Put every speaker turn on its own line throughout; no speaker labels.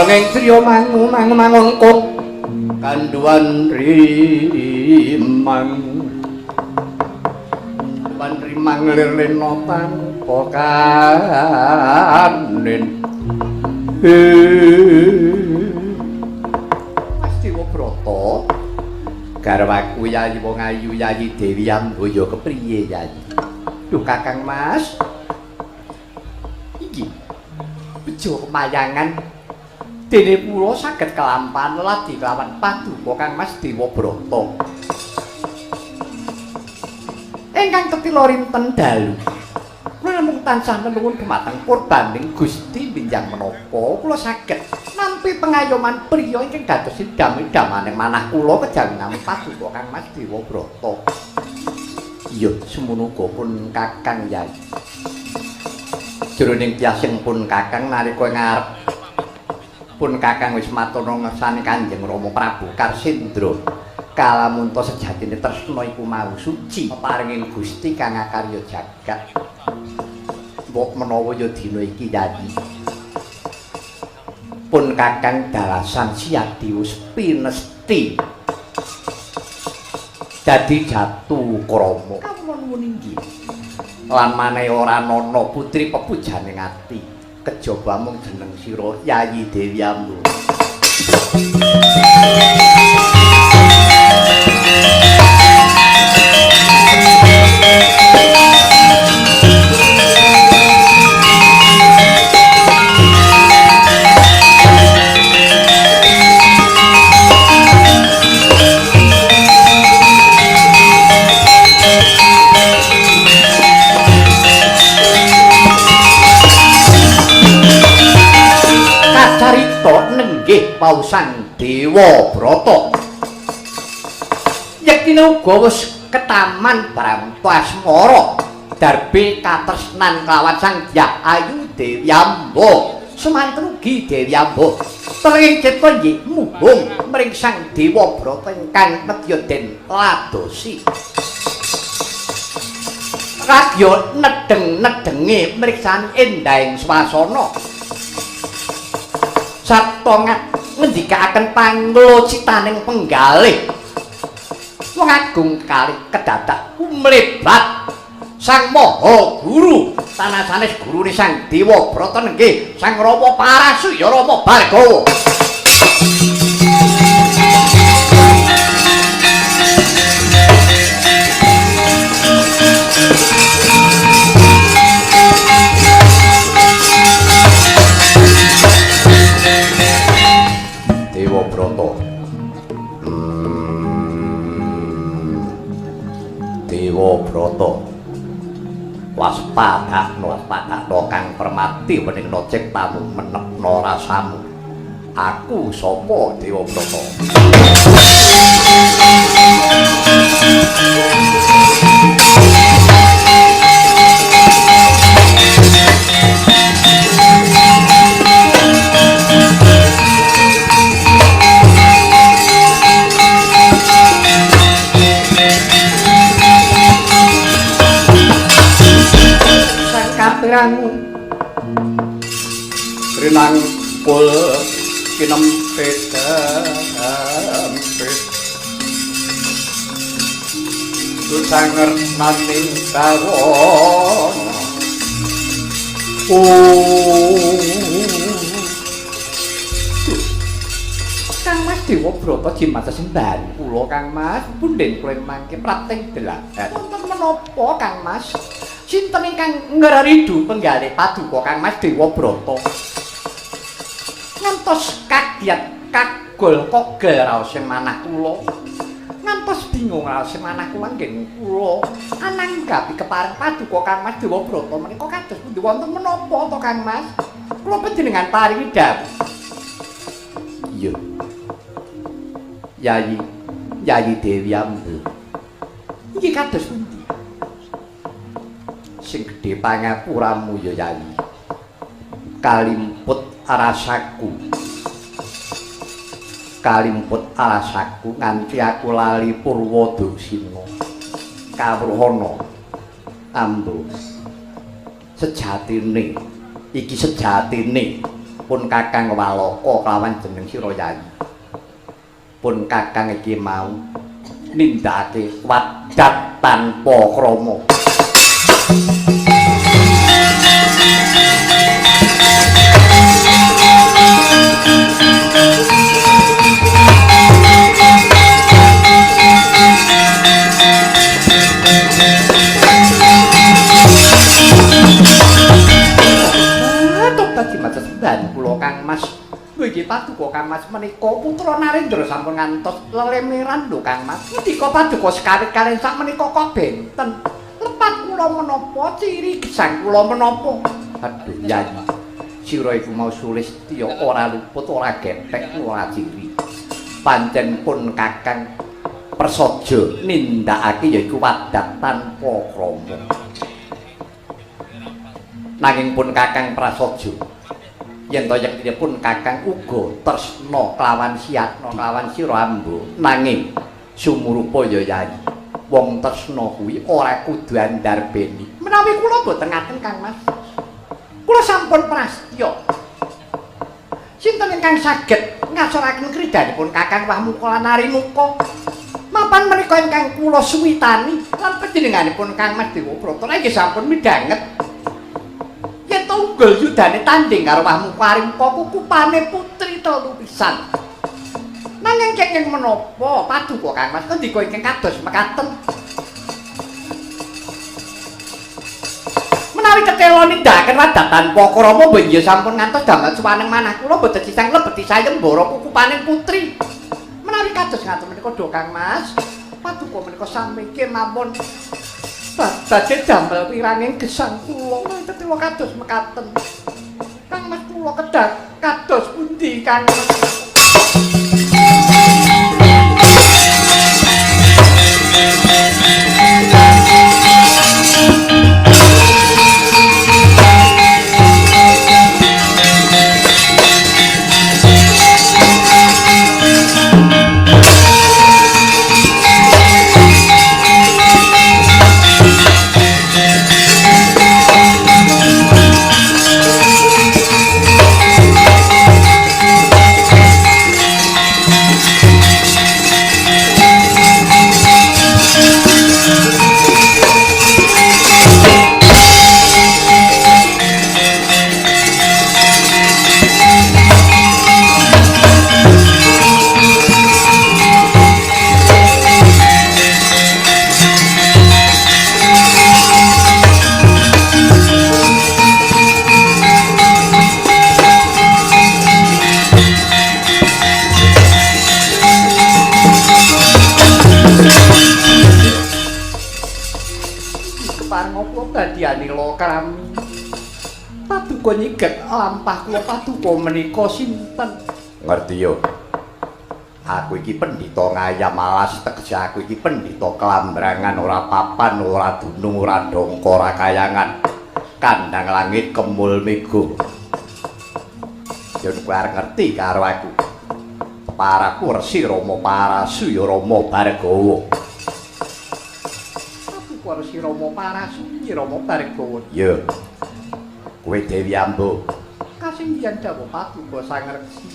Telenging triya mangu mangu mangungkung kanduan rimang. Kanduan rimang lir lena tanpa kanin. Mas Dewa Brata, garwaku Yayi wong ayu Yayi Dewi Amboya kepriye Yayi? Duh Kakang Mas. Iki bejo kemayangan dene kula saged kelampan ladi kelawan paduka Kang Mas Dewa Brata. Ingkang tetila rinten dalu. Kula namung tansah nenuwun dhumateng purbaning Gusti binjang menapa kula saged nampi pengayoman priya ingkang dados idam-idamaning manah kula kejangan paduka Kang Mas Dewa Brata. Iya, semono uga pun Kakang Yayi. Jroning piyasing pun Kakang nalika ngarep pun Kakang wis matur ngersane Kanjeng Rama Prabu Karsendra. Kalamunta sejatine tresna iku mau suci paringing Gusti kang akarya jagat. Mbok menawa ya dina iki Yayi. Pun Kakang dalasan siadi wis pinesti. Dadi jatu krama. Kawula nuwun inggih. Lan maneh ora ana putri pepujane ati. Kejaba mung jeneng sira Yayi Dewi Ambu. Kacarita nenggih pausang Dewa Brata. Yektine uga wis ketaman Bramta Asmara darbe katresnan kelawan Sang Dyah Ayu Dewi Amba. Semanten ugi Dewi Amba. Telenging cipta nggih muhung mring Sang Dewa Brata ingkang nedya den ladosi. Radya nedeng-nedenge mriksani endahing swasana. Sarta ngendikaaken panglocitaning penggalih. Wong agung kalih kedadak kumlebat Sang Maha Guru tanah sanes gurune Sang Dewa Brata nenggih Sang Rama Parasuya Rama Bhargawa. Dewa Brata. Dewa Brata. Waspadakno, waspadakno Kang Permati weningna ciptamu menepno rasamu. Aku sapa Dewa Brata? Kapirangun rinangkul kinempit dempit tusanger naning bawana. Kang Mas Dewa Brata jimat sesembahan kula Kang Mas punden kula mangke prapting delahan. Wonten menapa Kang Mas? Sinten ingkang ngreridu penggalih paduka Kang Mas Dewa Brata? Ngantos kagiat kagol kogel raos manah kula. Ngantos bingung raos manah kula nggen kula ananggapi kepareng paduka Kang Mas Dewa Brata menika kados pundi wonten menapa to Kang Mas? Kula panjenengan paringi dawuh. Iya. Yayi, Yayi Dewi Ambu. Iki kados pundi? Sing gedhe pangapuramu ya Yayi. Kalimput rasaku. Kalimput rasaku nganti aku lali Purwoduksina. Kawruhana Ambu. Sejatine iki sejatine Pun Kakang Walaka kelawan jeneng sira Yayi. Pun Kakang iki mau nindakake wadat tanpa krama. Sembahan kula Kang Mas. Lho iki paduka Kang Mas menika putra Narendra sampun ngantos lelemeran lho Kang Mas. Ngendika paduka sekawit kaliyan sak menika kok benten. Lepat kula menapa ciri gesang kula menapa? Aduh Yayi. Sira iku mau sulistya ora luput ora gethek ora ciri. Pancen pun Kakang prasaja nindakake yaiku wadat tanpa krama. Nanging pun Kakang prasaja yen to yektinipun Kakang uga tresna kelawan siyatna kelawan sira ambo, nanging sumurupa ya Yayi, wong tresna kuwi ora kudu andarbeni. Menawi kula mboten ngaten Kang Mas, kula sampun prastya. Sinten ingkang saged ngasoraken kridanipun Kakang Wahmuka lan Arimuka? Mapan menika ingkang kula suwitani lan panjenenganipun Kang Mas Dewabrata nggih sampun midhanget yen tunggul yudane tanding karo Wahmuka Arimuka kukupane putri telu pisan. Nanging kenging menapa paduka Kang Mas ngendika ingkang kados mekaten? Menawi tetela nindakaken wadat tanpa krama mbok sampun ngantos damel suwaneng manah kula boten sisang lebeti sayembara kukupane putri. Menawi kados ngaten menika do Kang Mas, paduka menika sami kemawon badhe damel piranging gesang kula tetela kados mekaten. Kang Mas kula kedah kados pundi Kang Mas? Paduka nyiget lampah kula paduka menika sinten? Ngerti yo. Aku iki pendhita ngayam alas, tegese aku iki pendhita klambrangan, ora papan, ora dunung, ora dongko, ora kayangan. Kandhang langit kemul mega. Yen kowe arep ngerti karo aku. Paraku Resi Rama Parasu ya Rama Bhargawa. Paduka Resi Rama Parasu ya Rama Bhargawa. Ya. Kowe Dewi Ambo. Kasinggihan dawuh paduka Sang Resi.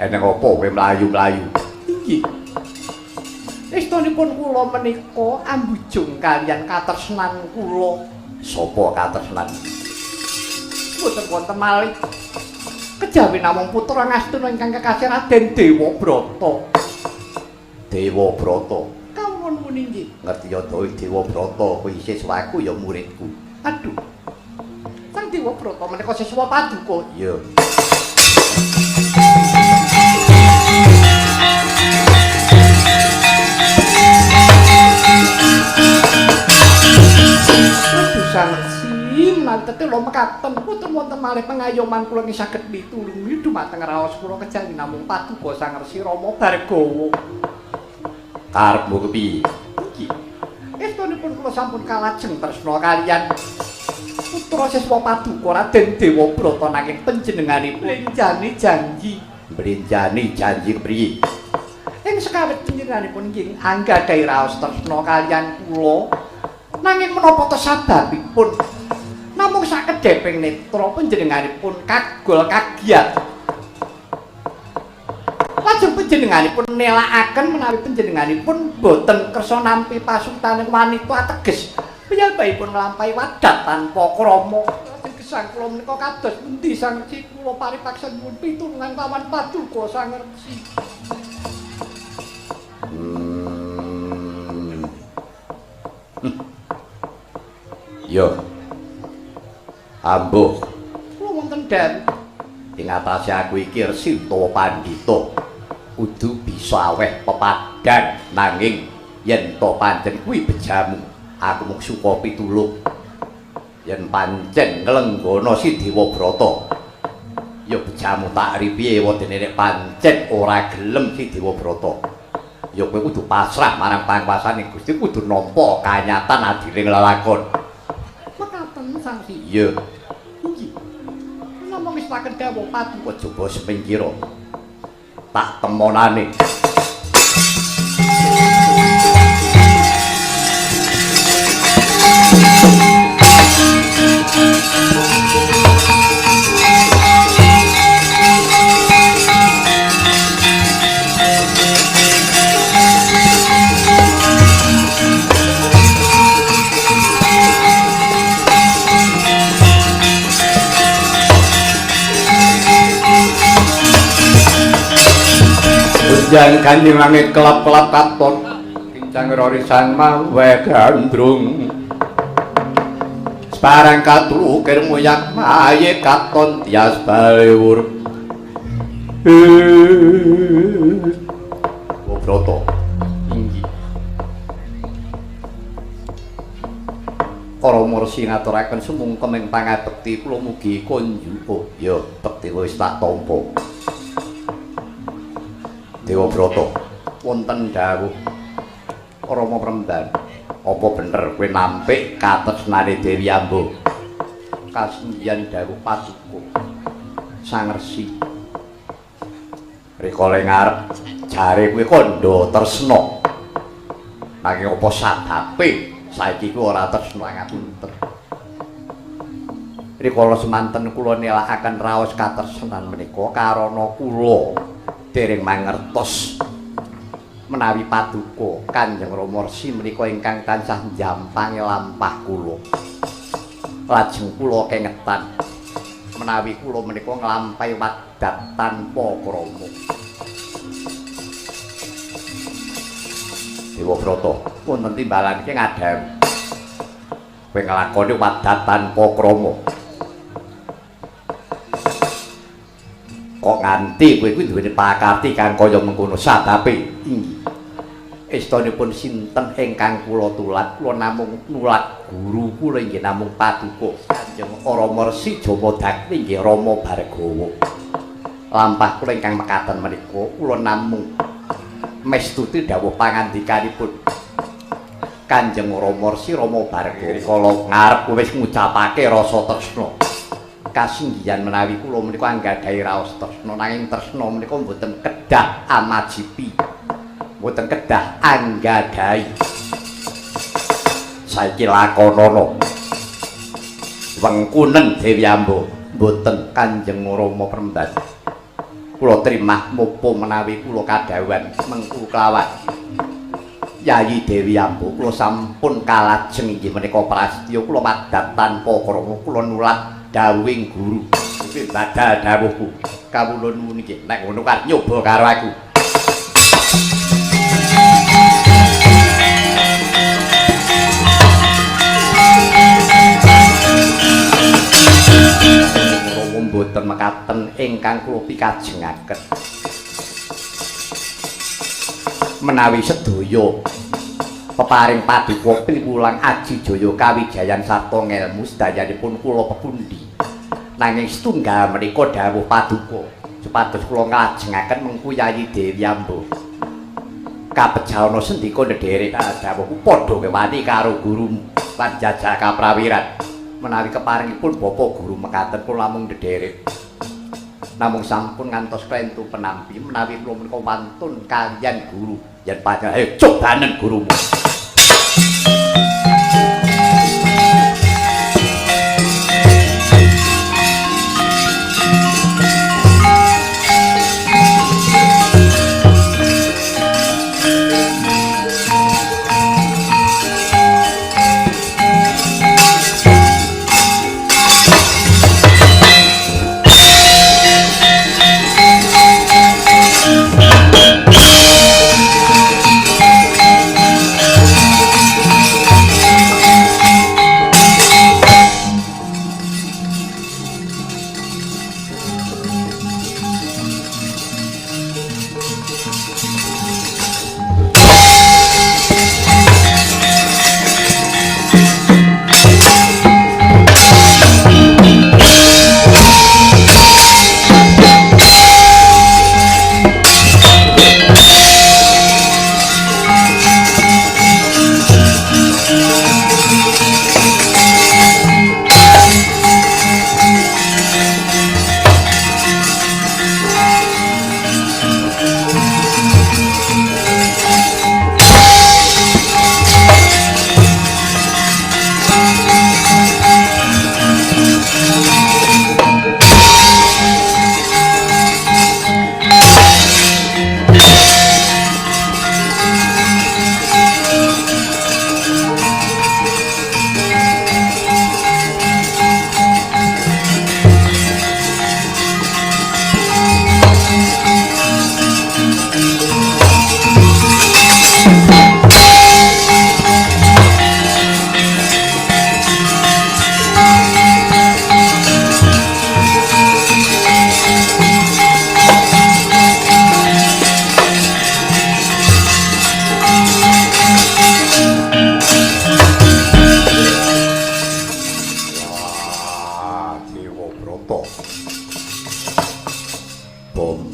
Eneng apa kowe mlayu-mlayu? Inggih. Estunipun kula menika ambujung kaliyan katresnan kula. Sapa katresnan? Mboten wonten malih. Kejawi namung putra Ngastuna ingkang kekasih Raden Dewabrata. Dewabrata. Kawula nuwun inggih. Ngerti ya Dewabrata kuwi siswaku ya muridku. Aduh. Sang Dewabrata menika siswa paduka. Iya. Aduh Sang Resi, menawi tetela mekaten boten wonten malih pengayoman kula nggih saged mitulungi dumateng raos kula kejawi namung paduka Sang Resi Rama Bhargawa. Karepmu kepiye? Iki. Estunipun kula sampun kalajeng tresna kaliyan putra siswa paduka Raden Dewabrata nanging panjenenganipun mlenjani janji. Mlenjani janji kepriye? Ing sekawit panjenenganipun nggih anggadhahi raos tresna kaliyan kula, nanging menapa ta sababipun Namung sakedheping netra panjenenganipun kagol kagiat. Lajeng panjenenganipun nelakaken menawi panjenenganipun boten kersa nampi pasutaning wanita ateges piyambakipun nglampahi wadat tanpa krama. Lajeng gesang kula menika kados pundi Sang Resi? Kula paripaksa nyuwun pitulungan pawan paduka Sang Resi.
Yo. Ambuh.
Kula wonten dawuh.
Ing atase aku iki resi utawa pandhita kudu bisa aweh pepadhan, nanging yen to pancen kuwi bejamu aku mung suka pitulung. Yen pancen nglenggana si Dewabrata ya bejamu tak ripiye wedene nek pancen ora gelem si Dewabrata ya kowe kudu pasrah marang panguwasane Gusti, kudu nampa kanyatan adiling lelakon.
Mekaten Sang Resi.
Iya.
Inggih. Namung wis paken dawuh paduka
coba semingkira tak temonane. Ujang kanjeng langit kelap-kelap katon kincang rorisan mawe gandrung separang katru ukir muyak maye katon tias balewur. Broto
inggih.
Para mursi ngaturaken sumungkem ing pangabekti kula mugi konjuko. Ya bekti wis tak tampa. Dewabrata
wonten dawuh
Rama Premban, apa bener kowe nampik katresnane Dewi Ambo?
Kasenggihan dawuh paduka Sang Resi.
Rikala ngarep jare kowe kandha tresna. Nanging apa sababe saiki kowe ora tresna?
Ngapunten. Rikala semanten kula nelakaken raos katresnan menika karana kula dereng mangertos menawi paduka Kanjeng Rama Resi menika ingkang tansah njampangi lampah kula. Lajeng kula kengetan menawi kula menika nglampahi wadat tanpa krama.
Dewabrata wonten timbalan iki ngadhawuh kowe nglakoni wadat tanpa krama. Kok nganti kowe kuwi duweni pakarti kang kaya mengkono sababe?
Inggih. Estonipun sinten ingkang kula tulat, kula namung nulat guru kula inggih namung paduka Kanjeng Rama Resi Jamadagni inggih Rama Bhargawa. Lampah kula ingkang mekaten menika kula namung mestuti dawuh pangandikanipun Kanjeng Rama Resi Rama Bhargawa.
Rikala ngarep kowe wis ngucapake rasa tresna.
Kasinggihan menawi kula menika anggadhahi raos tresna, nanging tresna menika mboten kedah amajipi, mboten kedah anggadhahi.
Saiki lakonana wengkunen Dewi Ambo.
Mboten Kanjeng Rama Premban. Kula trimah mopo menawi kula kadhawuhan mengku kelawan Yayi Dewi Ambo. Kula sampun kalajeng inggih menika prastya kula wadat tanpa krama, kula nulat dawuhing guru.
Kuwi badal dawuhku.
Kawula nuwun nggih.
Nek ngono kan nyoba karo aku.
Rama mboten mekaten ingkang kula pikajengaken.
Menawi sedaya peparing paduka piwulang aji jaya kawijayan sarta ngelmu sedayanipun kula pepundi. Nanging setunggal menika dawuh paduka supados kula nglajengaken mengku Yayi Dewi Ambo. Kapejana sendika ndherek dawuhku padha kewani karo gurumu lan jajal kaprawiran.
Menawi keparingipun Bapak Guru mekaten kula namung ndherek. Namung sampun ngantos klentu penampi menawi kula menika wantun kaliyan guru.
Yen pancen ayo cobanen gurumu.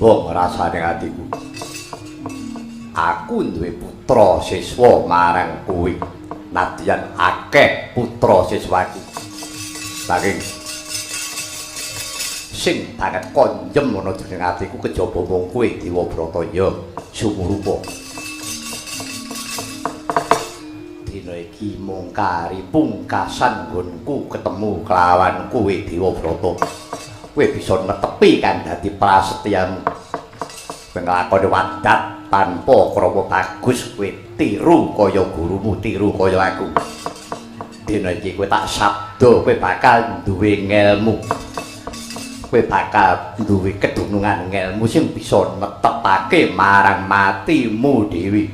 Sombong rasane atiku. Aku duwe putra siswa marang kowe. Nadyan akeh putra siswaku. Saking sing banget konjem ana jeneng atiku kejaba mung kowe Dewa Brataya sumurupa. Dina iki mung kari pungkasan nggonku ketemu kelawan kowe Dewa Brata. Kowe bisa netepi kan dadi prasetyamu. Kowe nglakoni wadat tanpa krama bagus, kowe tiru kaya gurumu, tiru kaya aku. Dina iki kowe tak sabda, kowe bakal duwe ngelmu. Kowe bakal duwe kedunungan ngelmu sing bisa netepake marang matimu dhewe.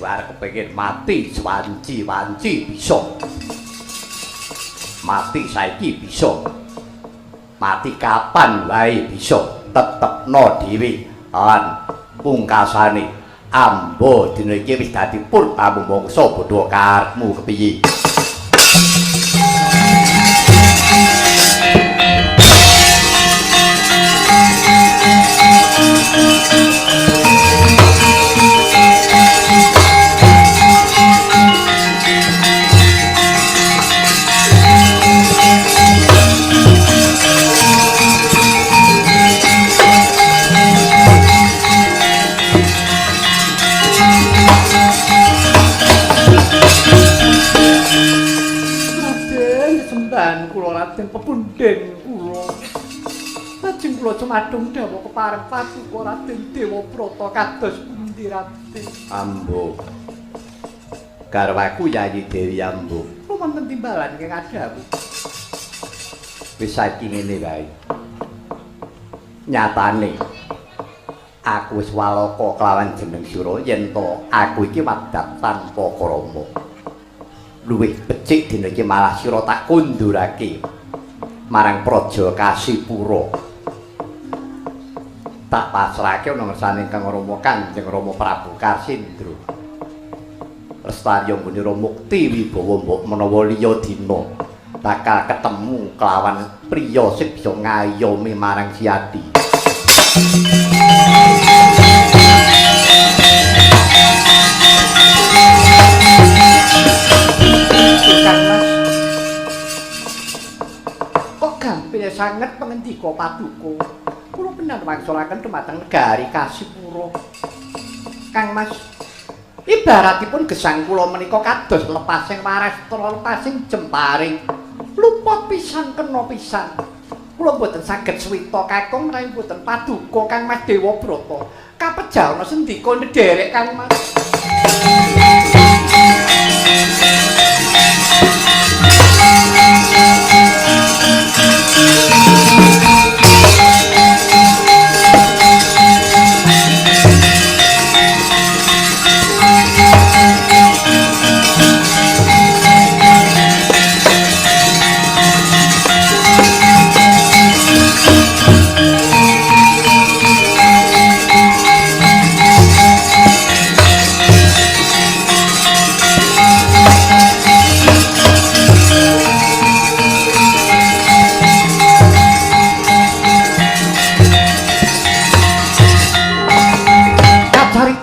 Kowe arep kepengin mati swanci-wanci bisa. Mati saiki bisa. Mati kapan wae bisa, tetepno dhewe lan pungkasane Amba dina iki wis dadi purbamu mangsa bodho karepmu kepiye.
Pepunden kula. Lajeng kula cumadung dawuh kepareng paduka Raden Dewa Brata kados pundi Raden?
Ambo. Garwaku Yayi Dewi Ambo.
Wonten timbalan ingkang adhawuh.
Wis saiki ngene wae. Nyatane aku wis walaka kelawan jeneng sira yen to aku iki wadat tanpa krama. Luwih becik dina iki malah sira tak kundurake marang Praja Kasipura. Tak pasrahke ana ngersane Kang Rama Kanjeng Rama Prabu Karsindra. Restarya nggone mukti wibawa mbok menawa liya dina bakal ketemu kelawan priya sing bisa ngayomi marang Siadi.
Kang Mas, kok gampil sanget pengendika paduka. Kula benar wangsulaken dumateng negari Kasipura. Kang Mas, ibaratipun gesang kula menika kados lepasing warastra, lepasing jemparing. Luput pisan kena pisan. Kula mboten saged swita kakung menawi mboten paduka Kang Mas Dewa Brata. Kapejana sendika ndherek Kang Mas.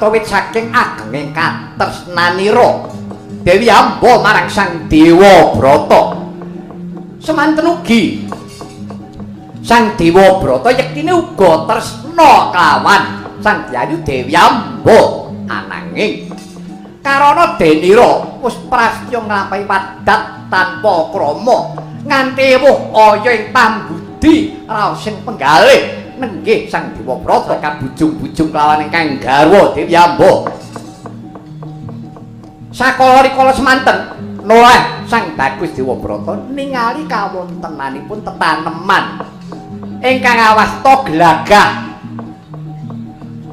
Wit saking agenging katresnanira Dewi Amba marang Sang Dewa Brata. Semanten ugi Sang Dewa Brata yektine uga tresna kelawan Sang Dyayu Dewi Amba. Ananging karana denira wis prastya nglampahi wadat tanpa krama nganti ewuh aya ing pambudi raos sing penggalih nenggih Sang Dewa Brata kabujung-bujung kelawan ingkang garwa Dewi Amba. Sakala rikala semanten noleh Sang Bagus Dewa Brata ningali kawontenanipun tetaneman ingkang awasta glagah.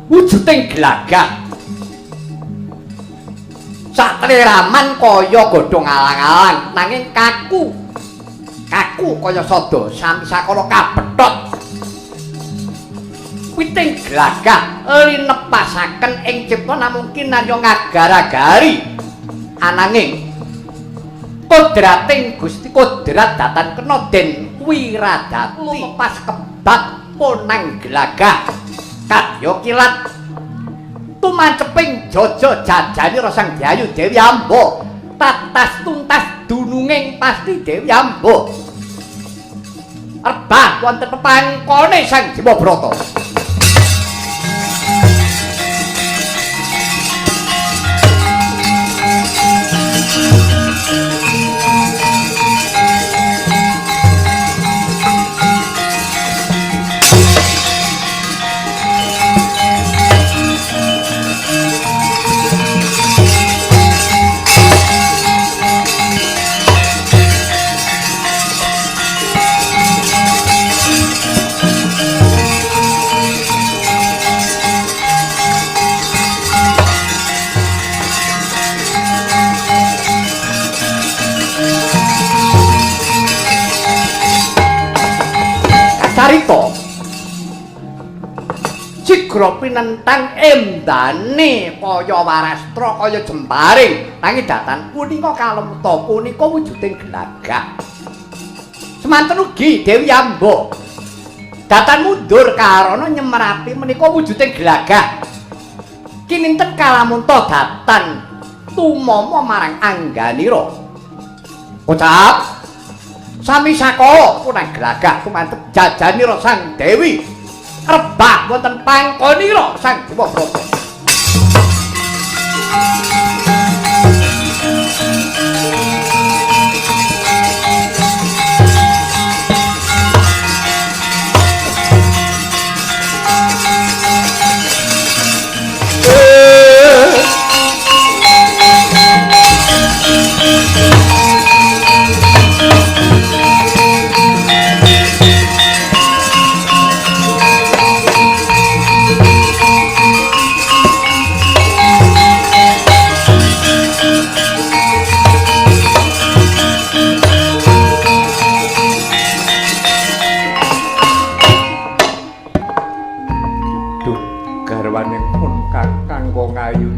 Wujuding glagah satleraman kaya godhong alang-alang nanging kaku. Kaku kaya sada sami sakala kabethot. Witing glagah linepasaken ing cipta namung kinarya ngagar-agari. Ananging kodrating Gusti kodrat datan kena den Wiradati lumepas kebak ponang gelagah kadya kilat tumanceping jaja jajanira Sang Dyayu Dewi Amba tatas tuntas dununging pasti Dewi Amba rebah wonten pepangkone Sang Dewabrata. Carita sigra pinentang endane kaya warastra kaya jemparing nanging datan punika kalemta punika wujuding gelagah. Semanten ugi Dewi Amba datan mundur karana nyemerapi menika wujuding gelagah. Kininten kalamunta datan tumama marang angganira. Kocap sami saka punang gelagah tumantep jajanira Sang Dewi rebah wonten pangkonira Sang Dewabrata.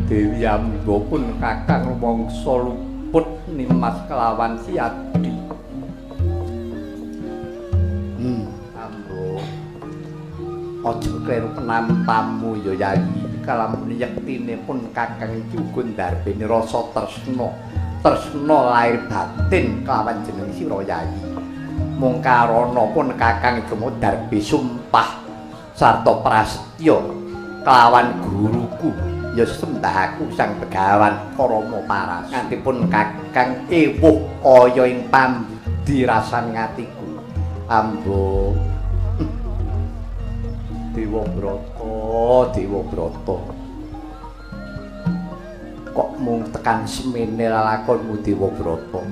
Dewi Amba pun kakang mangsa luput nimas kelawan siadi. Ambo, aja kleru penampamu ya Yayi. Kalamun yektine pun kakang iki uga ndarbeni rasa tresna, tresna lahir batin kelawan jeneng sira Yayi. Mung karana pun kakang iki mau darbe sumpah sarta prasetya kelawan guruku. Ya sembah aku Sang Begawan Rama Paras nganti pun kakang ewuh kaya ing pambudi rasan ngatiku. Ambo Dewabrata, Dewabrata, kok mung tekan semene lelakonmu Dewabrata,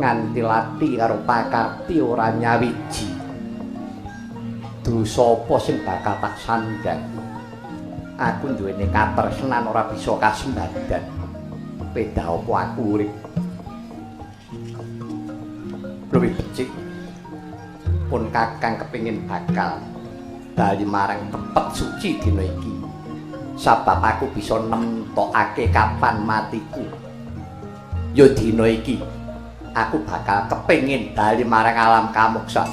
nganti lati karo pakarti ora nyawiji. Dosa apa sing bakal tak sandang? Aku duweni katresnan ora bisa kasembadan. Beda apa aku urip? Luwih becik pun kakang kepingin bakal bali marang tepet suci dina iki. Sabab aku bisa nemtokake kapan matiku. Ya dina iki aku bakal kepingin bali marang alam kamuksa.